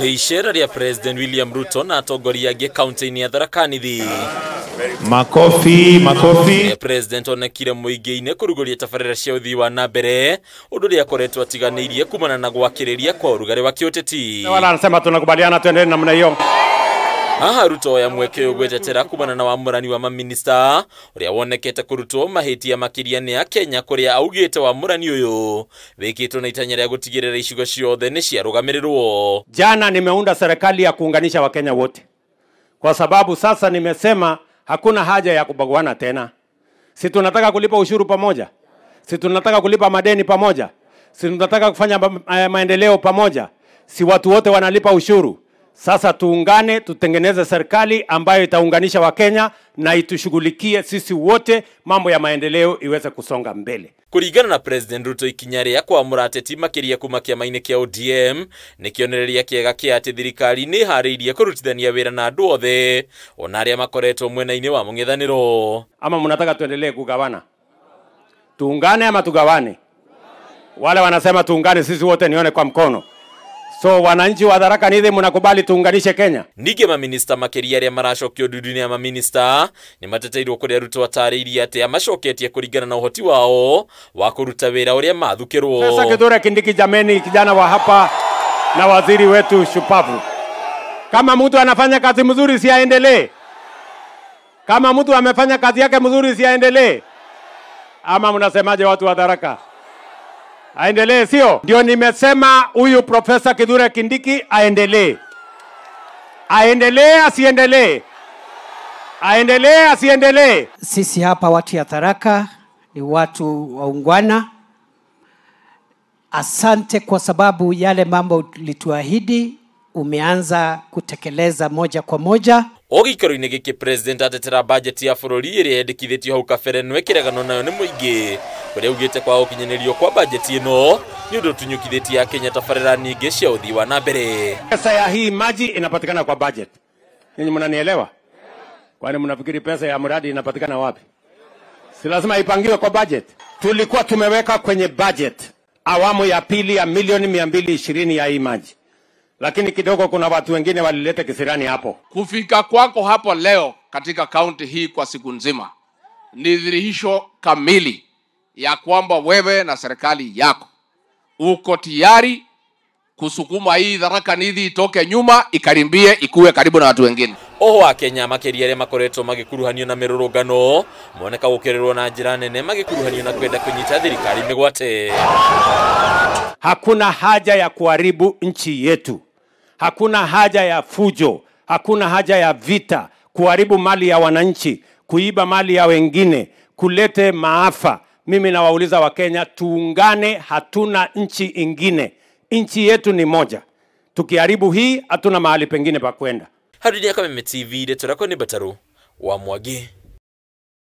Nĩ icera rĩa President William Ruto na atongoria angĩ kaunti-inĩ ya Tharaka Nithi. Makofi, makofi. President onekire mũingĩ-inĩ kũrugũria tabarĩra cia ũthii wa na mbere, ũndũ ũrĩa akoretwo atiganĩirie kumana na gwakĩrĩria kwa ũrugarĩ wa kĩũteti. Wala anasema tunakubaliana tuendelee namna hiyo. Haha Ruto oya mweke ũyũ gwĩtetera kumana na wamũrani wa maminista ũrĩa wonekete kũrutwo mahĩtia makĩria nĩ Akenya kũrĩa augĩte wamũrani ũyũ wĩkĩtwo na itanya rĩa gũtigĩrĩra icigo ciothe nĩ ciarũgamĩrĩrwo. Jana nimeunda serikali ya kuunganisha Wakenya wote, kwa sababu sasa nimesema hakuna haja ya kubaguana tena. Si tunataka kulipa ushuru pamoja? Si tunataka kulipa madeni pamoja? Si tunataka kufanya maendeleo pamoja? Si watu wote wanalipa ushuru? Sasa tuungane, tutengeneze serikali ambayo itaunganisha Wakenya na itushughulikie sisi wote, mambo ya maendeleo iweze kusonga mbele. Kuringana na President Ruto, ikinya rĩa kwamũra ateti makĩria kuma kĩama-inĩ kĩa ODM nĩ kĩonereria kĩega kĩa atĩ thirikari nĩ ĩharĩirie kũrutithania wĩra na andũ othe ona arĩa makoretwo mwena-inĩ wa mũng'ethanĩro. Ama mnataka tuendelee kugawana? Tuungane ama tugawane? Wale wanasema tuungane sisi wote, nione kwa mkono. So wananchi wa Tharaka Nithi, mnakubali tuunganishe Kenya? Ningĩ maminista makĩria arĩa maracokio ndundu-inĩ ya maminista nĩ mateteirwo kũrĩa Ruto atarĩirie atĩ amacoketie kũringana na ũhoti wao wa kũruta wĩra ũrĩa mathukĩrwo. Sasa Kithure Kindiki, jameni, kijana wa hapa na waziri wetu shupavu. Kama mtu anafanya kazi mzuri si aendelee? Kama mtu amefanya kazi yake mzuri si aendelee? Ama mnasemaje watu wa Tharaka? Aendelee, sio? Ndio nimesema huyu Profesa Kithure Kindiki aendelee. Aendelee asiendelee? Aendelee asiendelee? Sisi hapa watu ya Tharaka ni watu waungwana. Asante kwa sababu yale mambo ulituahidi umeanza kutekeleza moja kwa moja. O gĩikaro-inĩ gĩkĩ President atetera bajeti ya bũrũri ĩrĩa yendekithĩtio hau kabere no ĩkĩregano nayo nĩ mũingĩ, kũrĩa augĩte kwa gũkinyanĩrio kwa bajeti ĩno nĩ ũndũ ũtunyũkithĩtie Akenya tabarĩra nyingĩ cia ũthii wa na mbere. Pesa ya hii maji inapatikana kwa budget. Ninyi mnanielewa? Kwani mnafikiri pesa ya mradi inapatikana wapi? Si lazima ipangiwe kwa budget. Tulikuwa tumeweka kwenye budget awamu ya pili ya milioni 220 ya hii maji. Lakini kidogo kuna watu wengine walileta kisirani hapo. Kufika kwako hapo leo katika kaunti hii kwa siku nzima ni dhihirisho kamili ya kwamba wewe na serikali yako uko tayari kusukuma hii Tharaka Nithi itoke nyuma ikarimbie ikuwe karibu na watu wengine. Oho Akenya makĩria arĩa makoretwo magĩkuruhanio na mĩrũrũngano moneka gũkĩrĩrwo na njĩra nene magĩkuruhanio na kwenda kũnyita thirikari mĩgwate. Hakuna haja ya kuharibu nchi yetu. Hakuna haja ya fujo, hakuna haja ya vita, kuharibu mali ya wananchi, kuiba mali ya wengine, kulete maafa. Mimi nawauliza Wakenya, tuungane, hatuna nchi ingine. Nchi yetu ni moja. Tukiharibu hii, hatuna mahali pengine pa kwenda. Harudi ya Kameme TV, ndeto rakwa ni Bataru wa Mwangi.